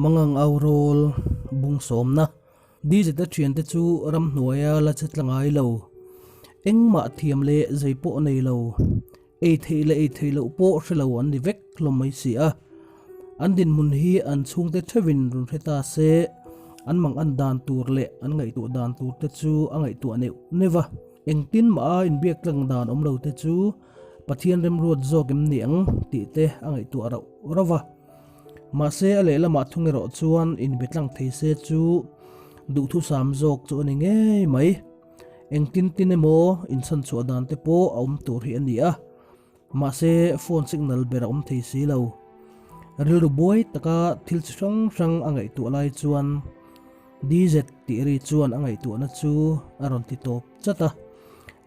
Mangang au rawl bung sawmna DZ-a thiante chu ramhnuaia la che tla ngai lo. Engmah thiam leh zei pawh nei lo. Ei theih leh ei theih loh pawh hre lo an ni vek hlawm mai si a. An dinhmun hi an chhungte theuhin rawn hre ta se, an mang an dan tur leh an ngaihtuah dan tur te chu a ngaihtuah neuh neuh va. Engtin mah a inbiak tlang dan awm lo te chu Pathian remruat zawk em ni ang tih te a ngaihtuah rauh rauh va. Mahse a lehlamah thung erawh chuan inbe tlang thei se chu duhthusam zawk chu a ni ngei mai. Engtin tin emaw inchhan chhuah dan te pawh a awm tur hi a ni a, mahse phone signal ber a awm thei si lo. Rilru buai taka thil chi hrang hrang a ngaihtuah lai chuan DZ tih ri chuan a ngaihtuahna chu a rawn ti tawp chat a.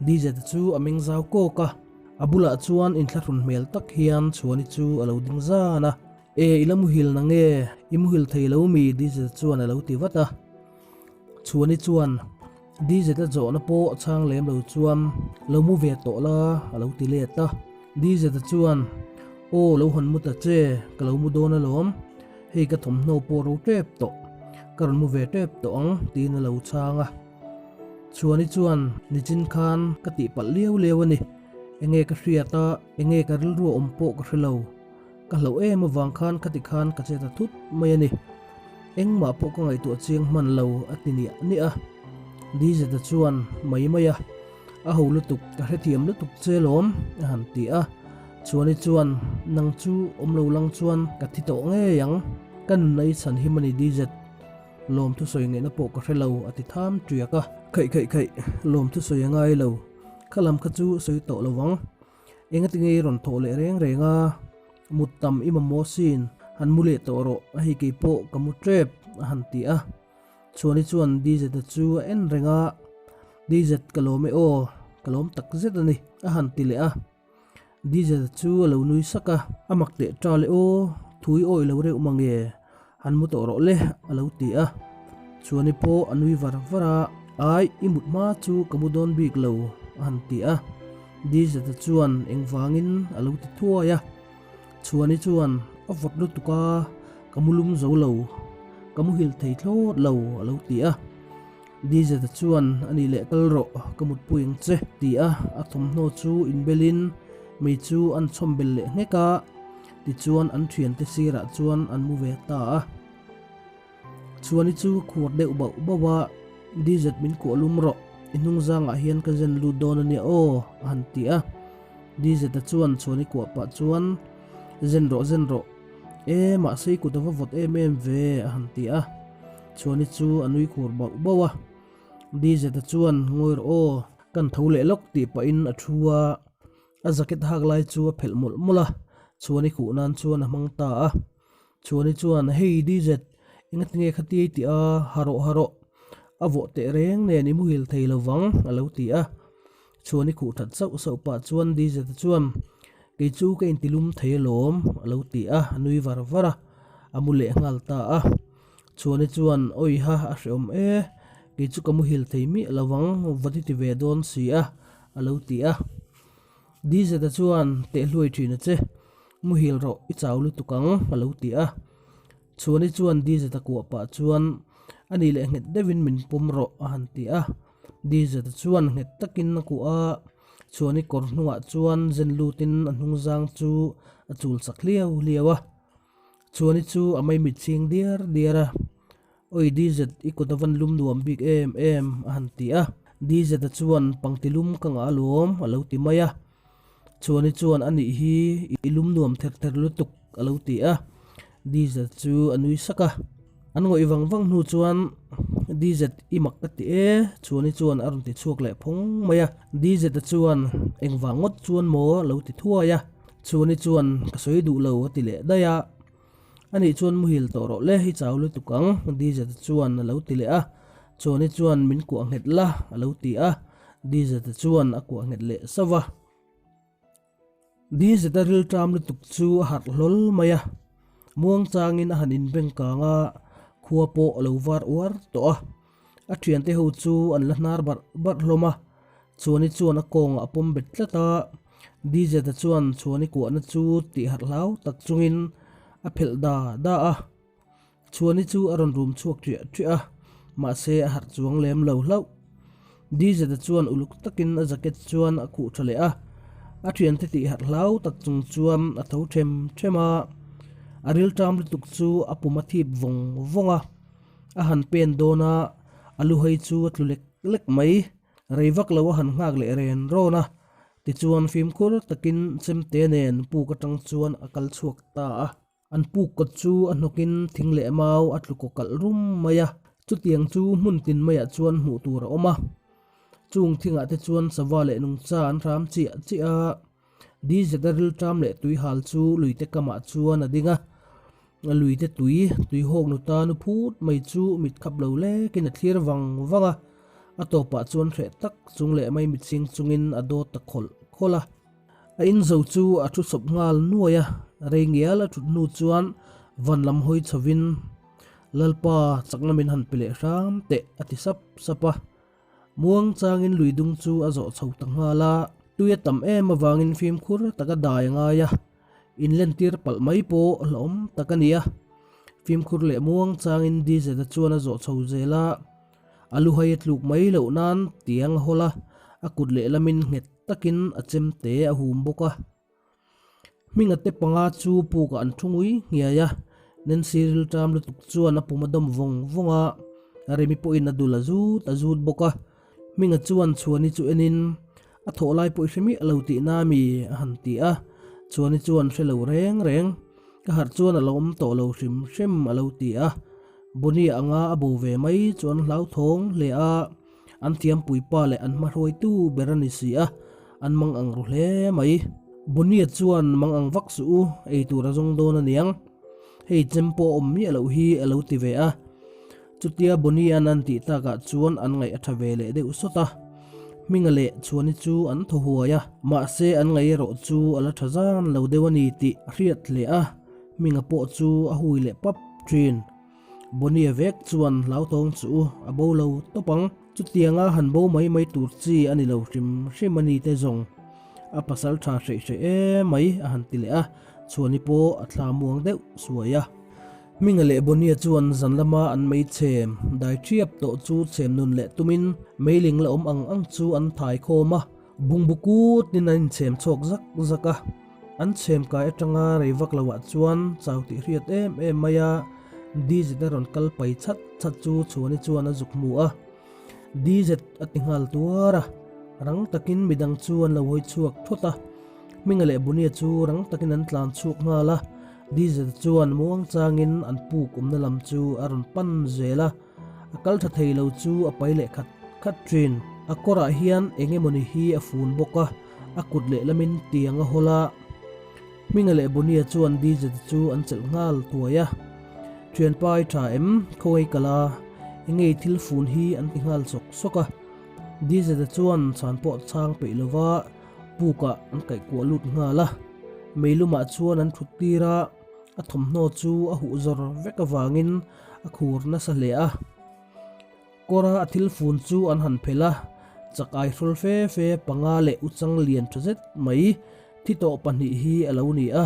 DZ chu a meng zau kawk a, a bulah chuan inthlahrun hmel tak hian Chhuani chu a lo ding zan a. E, i la muhil na nge? I muhil thei lo mi? DZ chuan a lo ti vat a. Chhuani chuan DZ-a zawhna pawh chhang lem lo chuan, Lo mu ve tawh la, a lo ti let a. DZ-a chuan, Aw, lo hawn mu ta che, ka lo mu dawn alawm. Hei ka thawmhnaw pawh ro tep tawh, ka rawn mu ve tep tawh ang, tiin a lo chhang a. Chhuani chuan, Nichin khan ka tihpalh liau liau a ni. Enge ka hriat a, enge ka rilru a awm pawh ka hre lo. Ka hlauh em avang khan khati khan ka che ta thut mai a ni. Engmah pawh ka ngaihtuah chiang hman lo a ti niah niah a. Dizeta chuan mai mai a, A ho lutuk, ka hrethiam lutuk che lawm a han ti a. Chuani chuan, Nang chu awm lo lang chuan ka thi tawh ngei ang, ka nunna i chhan him a ni Dizet. Lawm thusawi ngaihna pawh ka hre lo a ti tham tiak a. Khaih khaih khaih, lawm thusawi a ngai lo, kha lam kha chu sawi tawh lo ang. Engati nge i rawn thawh leh reng reng a? Mut tam i mamawh sin, han mu leh tawh rawh, a hei kei pawh ka mu tep, a han ti a. Chhuani chuan DZ-a chu a en reng a, DZ ka lawm e aw, ka lawm tak zet a ni, a han ti leh a. DZ-a chu a lo nui sak a, a mak teh ṭal e aw, thui awih lo reuh mange, han mu tawh rawh le, a lo ti a. Chhuani pawh a nui var var a, Ai, i mut hma chu ka mu dawn bik lo, a han ti a. Dizeta chuan engvangin a lo ti thuai a. Chhuani chuan, A vawt lutuk a, ka mu lum zo lo, ka muhil thei thlawt lo, a lo ti a. Dizeta chuan, A nih leh kal rawh, ka mutpui ang che, ti a, a thawmhnaw chu inbelin mei chu an chhawm bel leh nghek a. Tichuan an thiante sirah chuan an mu ve ta a. Chhuani chu ka khuar deuh bauh bauh a, Dizet min kuah lum rawh, i hnung zangah hian ka zen lut dawn a nia aw, a han ti a. Dizeta chuan Chhuani kuah pah chuan, Zen rawh, zen rawh. E, mahse i kut a va vawt em em ve, a han ti a. Chhuani chu a nui khur bauh bauh a. Dizeta chuan, Ngawi rawh aw, kan tho leh lawk tih pahin a thu a. A jacket hak lai chu a phelh mawlh mawlh a, Chhuani khuh nan chuan a hmang ta a. Chhuani chuan, Hei DZ, engati nge kha tiai tih a, ha rawh ha rawh, a vawh teh reng nen i muhil thei lo vang, a lo ti a. Chhuani khuh that sauh sauh pah chuan DZ chuan, Kei chu ka intilum thei alawm, a lo ti a, a nui var var a, a mu leh nghal ta a. Chhuani chuan, Awiha, a hreawm e, kei chu ka muhil thei miah lo vang, va ti ti ve dawn si a, a lo ti a. Dizeta chuan teh hluai thin a che, muhil rawh i chau lutuk ang a lo ti a. Chhuani chuan Dizeta kuah pah chuan a nih leh nghet deuhin min pawm rawh a han ti a. Dizeta chuan nghet takin a kuah a, Chhuani kawr hnungah chuan zen lutin a hnungzang chu a chul chak hliau hliau a. Chhuani chu a maimit chhing diar diar a. Oi DZ, i kut a van lum nuam bik em em, a han ti a. DZ-a chuan, Pangti lum ka ngah alawm, a lo ti mai a. Chhuani chuan, A nih hi, i lum nuam ther ther lutuk, a lo ti a. DZ chu a nui sak a. An ngawih vang vang hnu chuan, DZ, i mak ka ti e, Chhuani chuan a rawn ti chhuak leh phawng mai a. DZ-a chuan, Engvang ngawt chuan maw? a lo ti thuai a. Chhuani chuan, Ka sawi duh lo, a ti leh daih a. A nih chuan muhil tawh rawh le, i chau lutuk ang, Dizeta chuan a lo ti leh a. Chhuani chuan min kuah nghet la, a lo ti a. Dizeta chuan a kuah nghet leh sauh a. Dizeta rilṭam lutuk chu a harh hlawl mai a. Muang changin a han inbeng kang a, khua pawh a lo var uar tawh a. A thiante ho chu an la hnar barh barh hlawm a, Chhuani chuan a kawngah a pawm bet tlat a, Dizeta chuan Chhuani kuahna chu tih harh hlau tak chungin a phelh da da a. Chhuani chu a rawn rum chhuak ṭiah ṭiah a, mahse a harh chuang lem lo hlauh. Dizeta chuan uluk takin a jacket chuan a khuh ṭha leh a, a ṭhiante tih harh hlau tak chung chuan a tho ṭhem ṭhem a, a rilṭam lutuk chu a pum a thip vawng vawng a, a han pen dawn a, a lu hei chu a tlu lek lek mai. Rei vak lo a han nghak leh ren rawn a, tichuan fimkhur takin chemte nen puk atang chuan a kal chhuak ta a. An puk kawt chu a hnawkin thing leh mau a tlu kaw kalh rum mai a, chutiang chu hmun tin maiah chuan hmuh tur a awm a. Chung thingah te chuan sava leh nungcha an hram chiah chiah a, Dizeta rilṭam leh tuihal chu luite kamah chuan a ding a. Luite tui, tuihawk nuta nu phut mai chu mit khap lo lekin a thlir vang vang a, a tawpah chuan hreh tak chung leh mai mitching chungin a dawt ta khawlh khawlh a. A inzo chu a thu sawp nghal nuai a, rei ngial a thut hnu chuan van lam hawi chhovin, Lalpa, chakna min han pe leh hram teh, a ti sap sap a. Muang changin lui dung chu a zawh chho ta nghal a, tui a tam em avangin fimkhur taka dai a ngai a, inlentir palh mai pawh hlauhawm tak a ni a. Fimkhur leh muang changin Dizeta chuan a zawh chho zel a, a luhai a tluk mai loh nan tiang a hawl a, a kut lehlamin nghet takin a chemte a hum bawk a. Hminga te panga chu pukah an thu ngui nghiai a, Nancy rilṭam lutuk chuan a pum a dawm vawng vawng a, Remi pawhin a dul a zut a zut bawk a. Hminga chuan Chhuani chu enin, A thawh lai pawh i hre miah lo tihna mi? a han ti a, Chhuani chuan hre lo reng reng, Ka harh chuan a lo awm tawh lo hrim hrim a lo ti a. Bonnie anga a bo ve mai chu an hlauthawng hle a. An thiampuipa leh an hmahruaitu ber a ni si a, an mang ang ru hle mai. Bonnie chuan mang ang vak suh u, ei tur a zawng dawn a niang. Hei chem pawh a awm miah loh hi a lo ti ve a. Chutia Bonnie an an tih takah chuan an ngaih a tha ve leh deuh sawt a. Hminga leh Chhuani chu an thaw huai a, mahse an ngaih erawh chu a la tha zan lo deuh a ni tih a hriat hle a, Hminga pawh chu a hui leh pap thin. Bonnie vek chuan hlauthawng chu a bo lo tawp ang. Chutianga han bo mai mai tur chi a ni lo hrim hrim a ni te zawng. A pasal tha hreih hreih em mai a han ti leh a, Chhuani pawh a thla muang deuh suai a. Hminga leh Bonnie chuan zan lama an mei chhem dai thiap tawh chu chhem nun leh tumin meiling la awm ang ang chu an thai khawm a, bungbu kutin an inchhem chhawk zak zak a. An chhem kai atanga rei vak loah chuan chau tih hriat em em mai a, DZ a rawn kal pai chat chat chu Chhuani chuan a zuk hmu a. DZ a ti nghal tuar a, rang takin midang chu an lo hawi chhuak thawt a. Hminga leh Bunia chu rang takin an tlan chhuak nghal a, DZ chuan muang changin an puk awmna lam chu a rawn pan zel a. A kal tha thei lo chu a pai leh khat khat thin. A kawrah hian eng emawni hi a fun bawk a, a kut lehlamin tiang a hawl a. Hminga leh Bonnie chuan DJ te chu an chelh nghal tuai a. Thianpa i tha em? Khawngaih kal a, engei thil fun hi an ti nghal sawk sawk a. DJ te chuan chhan pawh chhang peih lova pukah an kaihkuah lut nghal a. Meilumah chuan an thut tir a, a thawmhnaw chu a huh zawr vek avangin a khur nasa hle a. Kawra a thil fun chu an han phelh a, chak ai hrawl fe fe panga leh uchang lian tha zet mai thi tawh pahnih hi a lo ni a.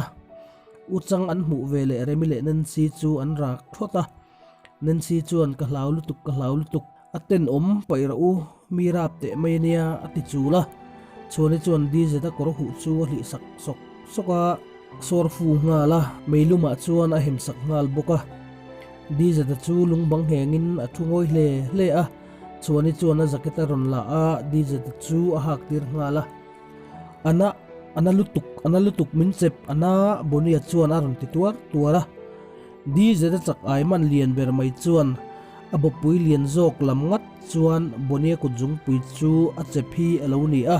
Uchang an hmuh ve leh Remi leh Nancy chu an rak thawt a. Nancy chuan ka hlau lutuk ka hlau lutuk, a tenawm paih rawh u, mi rap teh mai ania a ti chul a. Chhuani chuan DZ a kawr huh chu a hlih sak sawk sawk a, sawr fu nghal a, meilumah chuan a hem sak nghal bawk a. Dizeta chu lungbang nghengin a thu ngawi hle hle a, Chhuani chuan a jacket a rawn la a, Dizeta chu a hak tir nghal a. Ana, ana lutuk, ana lutuk min chep, ana, Bonnie-a chuan a rawn ti tuar tuar a. Dizeta chak ai man lian ber mai chuan a bawppui lian zawk lam ngat chuan Bonnie-a kut zungpui chu a chep hi a lo ni a,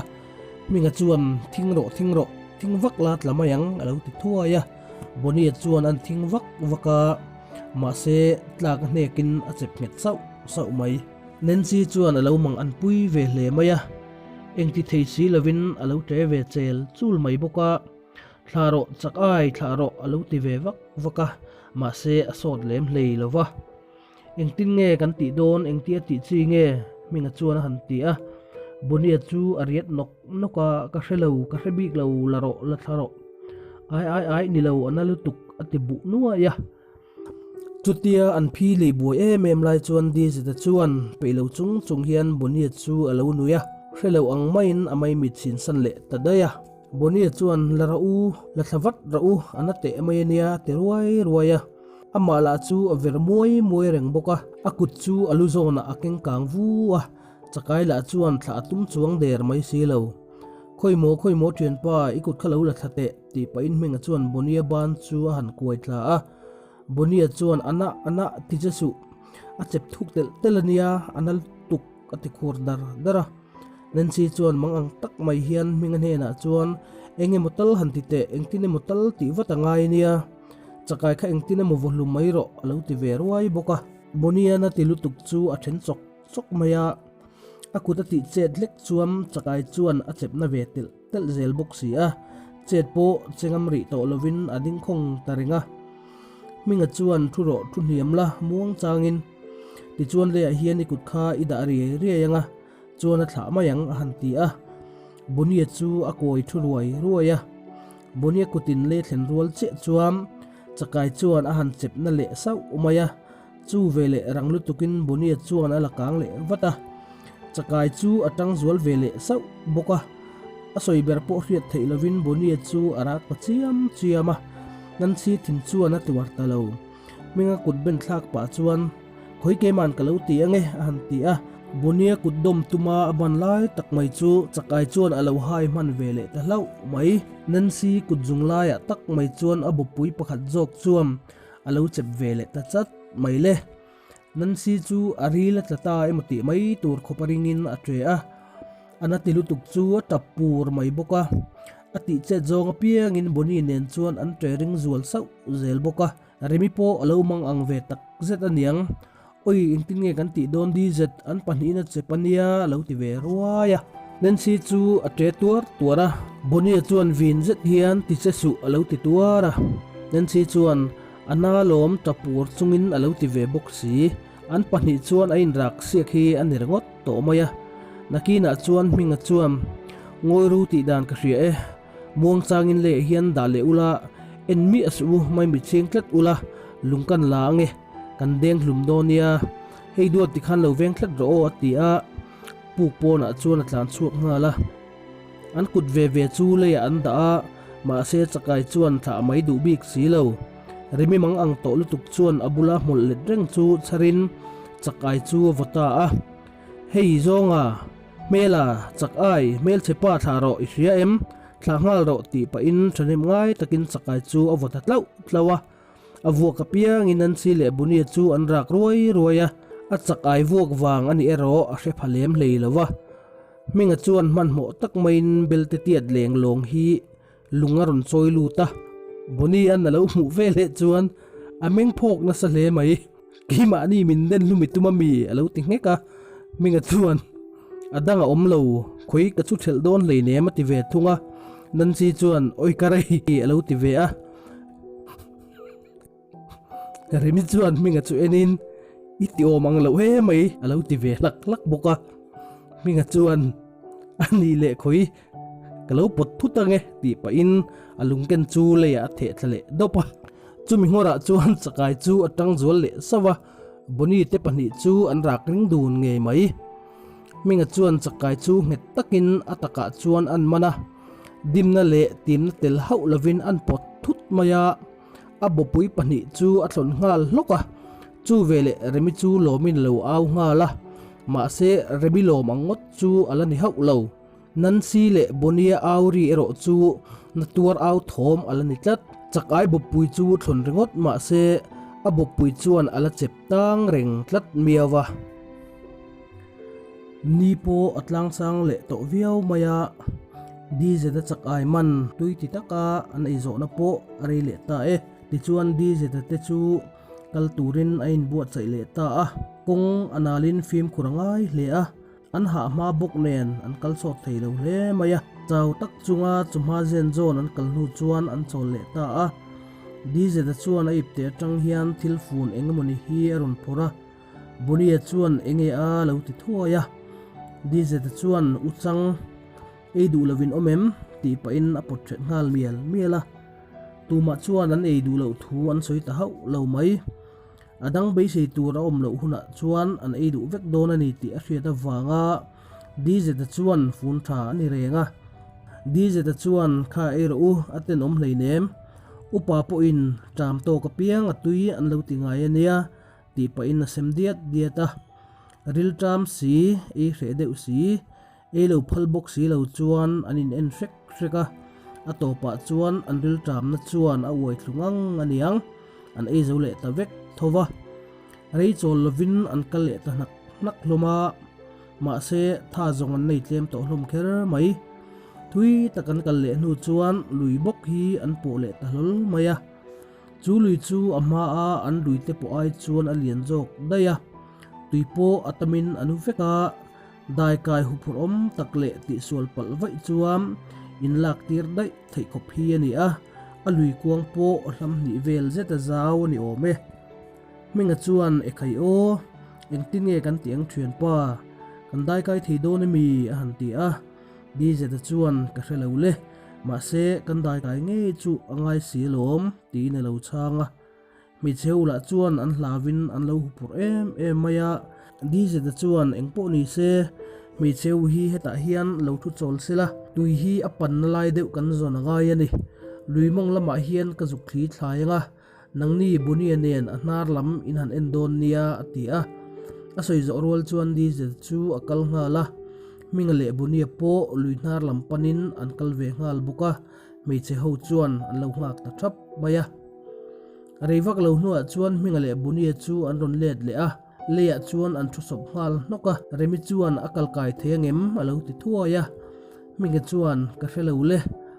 Hminga chuan thing rawh, thing rawh, thing vak la tla mai ang a lo ti thuai a. Bonnie chuan an thing vak vak a, mahse tlak a hnekin a chep nghet sauh sauh mai. Nancy chuan a lo mang an pui ve hle mai a, engti thei si lovin a lo ṭe ve chel chul mai bawk a, Thlah rawh chak ai, thlah rawh a lo ti ve vak vak a, mahse a sawt lem hlei lo va. Engtin nge kan tih dawn, engtia tih chi nge? Hminga chuan a han ti a. Bonnie chu a riat nawk nawk a, Ka hre lo, ka hre bik lo, la rawh, la thla rawh. Ai ai ai, ni lo, a na lutuk, a ti buh nuai a. Chutia an phi lei buai em em lai chuan Dizeta chuan peih lo chung chung hian Bonnie chu a lo nui a, hre lo ang maiin a maimit chhin san leh ta daih a. Bonnie chuan, La rawh u, la thla vat rawh u, a na teh mai a nia, ti ruai ruai a. Amah lah chu a ver muai muai reng bawk a, a kut chu a lu zawnah a keng kang vu a, chakai lah chuan thla a tum chuang der mai si lo. Khawi maw, khawi maw thianpa, i kut kha lo la thla teh, tih pahin Hminga chuan Bonnie-a ban chu a han kuai thla a. Bonnie-a chuan, A nah, a nah, ti che suh. A chep thuk telh telh a nia, a na lutuk, a ti khur dar dar a. Nancy chuan mang ang tak mai hian Hminga hnenah chuan, Eng emaw tal han ti teh, engtin emaw tal tih vat a ngai nia. Chakai kha engtin emaw vaw hlum mai rawh, a lo ti ve ruai bawk a. Bonnie-a na ti lutuk chu a then chawk chawk mai a. A kut a tih chet hlek chuan chakai chuan a chepna ve telh telh zel bawk si a, chet pawh che ngam rih tawh lovin a ding khawng ta reng a. Hminga chuan thu rawh thu hniam la muang changin, tichuan leiah hian i kut kha i dah riai riai ang a, chuan a thlah mai ang a han ti a. Bonnie chu a kawi thu ruai ruai a, Bonnie kutin lei thlen rual chiah chuan chakai chuan a han chepna leh sauh mai a. Chu ve leh rang lutukin Bonnie chuan a la kang leh vat a, chakai chu a tang zual ve leh sauh bawk a. A sawi ber pawh hriat theih lovin Bonnie chu a rak ta chiam chiam a, Nancy thin chuan a tuar ta lo. Hminga kut ben thlak pah chuan, Khawi keiman ka lo ti ange a han ti a. Bonnie kut dawm tuma a ban lai tak mai chu chakai chuan a lo hai hman ve leh ta hlauh mai. Nancy kut zung laiah tak mai chuan a bawpui pakhat zawk chuan A lo chep ve leh ta chat mai le. Nancy chu a ril a tla ta emaw tih mai tur khawp a ringin a ṭe a. A na ti lutuk chu a tap pur mai bawk a. A tih chet zawng apiangin Bonnie nen chuan an ṭe ring zual sauh zel bawk a. Remi pawh a lo mang ang ve tak zet a niang. Oi, engtin nge kan tih dawn DZ, an pahnihin a chep a nia a lo ti ve ruai a. Nancy chu a ṭe tuar tuar a, Bonnie chuan vin zet hian ti che suh a lo ti tuar a. Nancy chuan a na lawm ṭap pur chungin a lo ti ve bawk si. An pahnih chuan a inrak siak hi a ni ringawt tawh mai a. Nakinah chuan Hminga chuan, Ngawi ru tih dan ka hria e. Muangchangin leh hian dah leh ula, en miah suh u, mai mit chhing tlat ula, lung kan la ange, kan deng hlum dawn nia, hei duat tikhan lo veng tlat rawh aw a ti a, puk pawnah chuan a tlan chhuak nghal a. An kut ve ve chu leiah an dah a, mahse chakai chuan thlah mai duh bik si lo. Rimi mang ang tawh lutuk chuan a bula hmawlh let reng chu chharin chakai chu a vaw ta a, Hei zawnga Hmela, chak ai, hmelchhe pa thlah rawh i hria em? Thlah nghal rawh tih pahin thahnem ngai takin chakai chu a vaw ta tlauh tlauh a. A vuak apiangin Nancy leh Bunny chu an rak ruai ruai a, a chak ai vuak vang a nih erawh a hre pha lem hlei lo va. Hminga chuan hmanhmawh tak maiin belte tiat leng lawng hi lung a rawn chawi lut a. Bunny an a lo hmuh ve leh chuan a meng phawk nasa hle mai. Keimahni min den hlumi tum ami a lo ti nghek a, Hminga chuan a dang a awm lo, khawi ka chu thelh dawn hleinem a ti ve thung a, Nancy chuan awi ka rei a lo ti ve a. Remi chuan Hminga chu enin i ti awm ang loh he mai a lo ti ve hlak hlak bawk a, Hminga chuan a nih leh khawi Ka lo pawt thut ange tih pahin a lungken chu leiah a theh thla leh dawp a. Chumi nghawrah chuan chakai chu a tang zual leh sauh a, Bonnie te pahnih chu an rak ring dun ngei mai. Hminga chuan chakai chu nghet takin a takah chuan an man a, dimna leh timna tel hauh lovin an pawt thut mai a, a bawpui pahnih chu a thlawn nghal hlawk a. Chu veleh Remi chu lawmin a lo au nghal a, mahse Remi lawm ang ngawt chu a la ni hauh lo. Nancy leh Bonnie-a au ri erawh chu na tuar au thawm a la ni tlat. Chakai bawppui chu thlawn ringawt mah se a bawppui chuan a la chep tang reng tlat miau va. Ni pawh a tlangsang leh tawh viau mai a, DZ-a chakai man tui ti taka an ei zawhna pawh a rei leh ta e. Tichuan DZ-a te chu kal turin a inbuatsaih leh ta a, kawng a nalin fimkhur a ngai hle a. An hah hma bawk nen an kal chawt thei lo hle mai a. Chau tak chunga chawhma zen zawn an kal hnu chuan an chawl leh ta a. DZ-a chuan a ipte atang hian thil fun eng emawni hi a rawn phawrh a. Bonnie-a chuan enge a lo ti thuai a. DZ-a chuan U Chang, ei duh lovin awm em? tih pahin a pawt ṭhet nghal mial mial a. Tumah chuan an ei duh loh thu an sawi ta hauh lo mai. A dang beisei tur a awm loh hunah chuan an ei duh vek dawn a ni tih a hriat avanga DZ-a chuan fun tha a ni reng a. DZ-a chuan kha ei rawh u a tenawm hleinem. Upa pawhin ṭam tawk apiang a tui an lo ti ngai a nia tih pahin a sem diat diat a. Ril ṭam si, ei hreh deuh si, ei lo phal bawk si lo chuan an in en hrek hrek a, a tawpah chuan an ril ṭamna chuan a uai thlu ngang a niang, an ei zo leh ta vek tho va. Rei chawl lovin an kal leh ta hnak hnak hlawm a, mahse tha zawng an nei tlem tawh hlawm kher mai. Thui tak an kal leh hnu chuan lui bawk hi an pawh leh ta hlawl mai a. Chu lui chu a hmaa an lui te pawh ai chuan a lian zawk daih a, tui pawh a tamin a nu vek a, daikai huphurh awm tak leh tihsual palh vaih chuan in lak tir daih theih khawp hi a ni a, a lui kuang pawh hlam hnih vel zet a zau a ni awm e. Hminga chuan Ekhai aw, engtin nge kan tih ang thianpa, kan daikai thei dawn emi a han ti a. DZ-a chuan ka hre lo le, mahse kan daikai ngei chu a ngai si alawm tiin a lo chhang a. Hmeichhe ho lah chuan an hlauin an lo huphurh em em mai a. DZ-a chuan eng pawh ni se, hmeichhe ho hi hetah hian lo thu chawl se la, tui hi a panna lai deuh kan zawn a ngai a ni. Lui mawng lamah hian ka zuk thli thlai ang a, Nangni Bunia nen a hnar lam in han en dawn nia a ti a. A sawi zawh rual chuan Diesel chu a kal nghal a, Hminga leh Bunia pawh lui hnar lam panin an kal ve nghal bawk a, hmeichhe ho chuan an lo nghak ta thap mai a. Rei vak lo hnuah chuan Hminga leh Bunia chu an rawn let leh a, leiah chuan an thu sawp nghal hnawk a, Remi chuan a kal kai thei angem a lo ti thuai a, Hminga chuan ka hre lo le,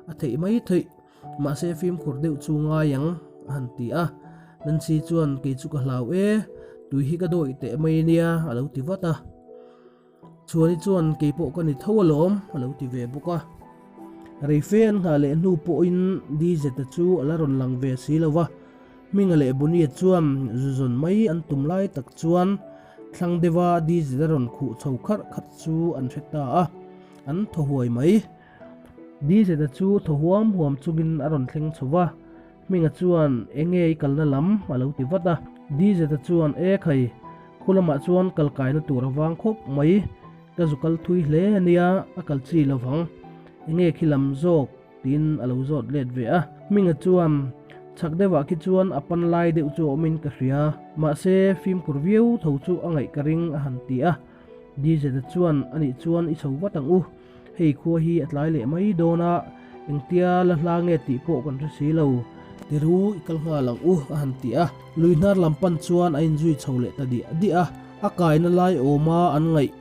a theih mai theih. Mahse fimkhur deuh chu ngai ang a han ti a, Nancy chuan kei chu ka hlau e, tui hi ka dawih teh mai nia a lo ti vat a. Chhuani chuan kei pawh ka ni tho alawm a lo ti ve bawk a. Reife an nghah leh hnu pawhin DZ-a chu a la rawn lang ve si lo va, Hminga leh Bunia chuan zu zawn mai an tum lai tak chuan thlang deuha DZ-a rawn khuh chho kharh khat chu an hre ta a, an thaw huai mai. Dizeta chu thaw huam huam chungin a rawn thleng chho va, Hminga chuan enge i kalna lam a lo ti vat a. Dizeta chuan e khai, khu lamah chuan kal kaina tur a vang khawp mai, ka zu kal thui hle a nia, a kal chi lo vang, enge khi lam zawk tiin a lo zawt let ve a. Hminga chuan chhak deuhah khi chuan a pan lai deuh chu a awmin ka hria, mahse fimkhur viau tho chu a ngaih ka ring a han ti a. Dizeta chuan anih chuan i chho vat ang u. Hei khua hi a tlai leh mai dawn a, engtia la hla nge tih pawh kan hre si lo. Tiru i kal nghal ang u a han ti a, lui hnar lam pan chuan a inzui chho leh ta diah diah a, a kaina lai awma an ngaih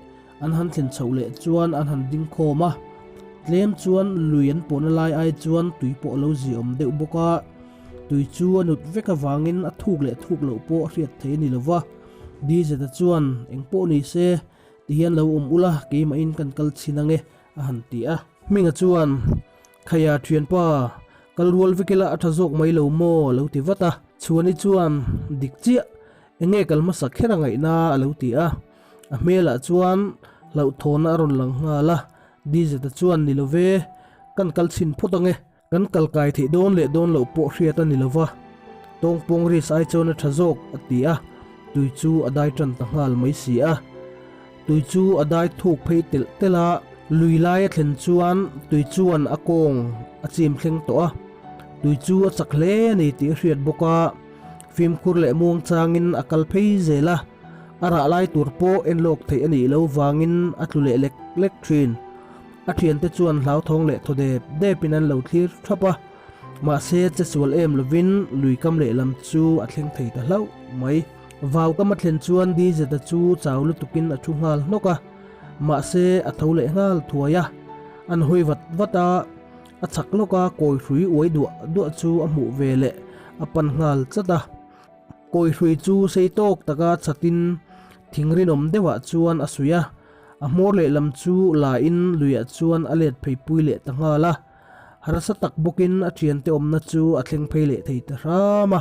an han thlen chhoh leh chuan an han ding khawm a, tlem chuan lui an pawhna lai ai chuan tui pawh a lo ziawm deuh bawk a, tui chu a nut vek avangin a thuk leh thuk loh pawh a hriat thei a ni lo va, Dizeta chuan engpawh ni se Ti hian lo awm ula, keimahin kan kal chhin ange, a han ti a. Hminga chuan, Khaia thianpa, kal rual vek ila a tha zawk mai lo maw? a lo ti vat a. Chhuani chuan, Dik chiah, enge kal hmasa kher a ngaihna? a lo ti a. A hmelah chuan hlauhthawnna a rawn lang nghal a, Dizeta chuan, Ni lo ve, kan kal chhin phawt ange. Kan kal kai theih dawn leh dawn loh pawh hriat a ni lo va, tawngpawng ris ai chuan a tha zawk, a ti a, tui chu a dai tan ta nghal mai si a. Tui chu a dai thuk phei telh telh a, lui lai a thlen chuan tui chuan a kawng a chim thleng tawh a, tui chu a chak hle a ni tih a hriat bawk a, fimkhur leh muang changin a kal phei zel a, a rah lai tur pawh en lawk theih a nih loh vangin a tlu leh lek lek thin. A thiante chuan hlauthawng leh thaw dep depin an lo thlir thap a, mahse che sual em lovin lui kam lehlam chu a thleng thei ta hlauh mai. Vau kam a thlen chuan Dizeta chu chau lutukin a thu nghal hnawk a, mahse a tho leh nghal thuai a, an hawi vat vat a, a chak lawka kawi hrui uai duah duah chu a hmuh ve leh a pan nghal chat a. Kawi hrui chu sei tawk taka chatin thing rinawm deuhah chuan a suih a, A hmawr lehlam chu la in luiah chuan a let phei pui leh ta nghal a, harsa tak bawkin a thiante awmna chu a thleng phei leh thei ta hram a.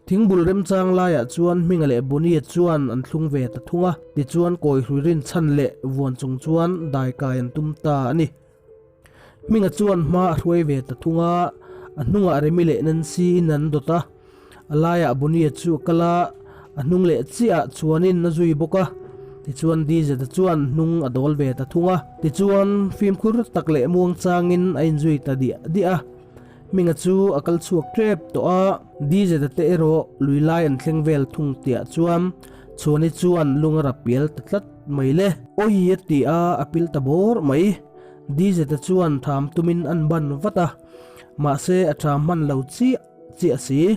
Thingbul remchang laiah chuan Hminga leh Bonnie chuan an thlung ve ta thung a, tichuan kawi hrui rinchhan leh vuan chung chuan dai kai an tum ta a ni. Hminga chuan hma a hruai ve ta thung a, a hnungah Remi leh Nancy in an dawt a, a laiah Bonnie chu a kal a, A hnung leh chiah ah chuanin a zui bawk a, tichuan Dizeta chuan hnung a dawl ve ta thung a. Tichuan fimkhur tak leh muang changin a inzui ta diah diah a. Hminga chu a kal chhuak tep tawh a, Dizeta te erawh lui lai an thleng vel thung tihah chuan Chhuani chuan lung a rap pial ta tlat mai le. Awi a ti a, a pil ta bawr mai. Dizeta chuan tham tumin an ban vat a, mahse a tha hman lo chiah chiah si.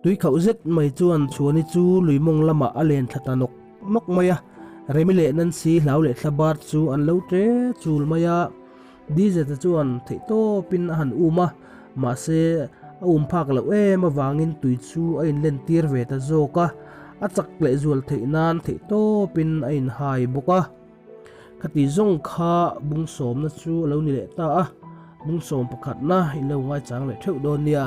Tui khauh zet mai chuan Chhuani chu lui mawng lamah a len thla ta nawk nawk mai a, Remi leh Nancy hlau leh thla bar chu an lo ṭe chul mai a. Dizeta chuan theihtawpin a han um a, mahse a um phak loh em avangin tui chu a inlen tir ve ta zawk a, a chak leh zual theih nan theihtawpin a inhai bawk a. Khati zawng kha bung sawmna chu a lo ni leh ta a, bung sawm pakhatna in lo ngaichang leh theuh dawn nia.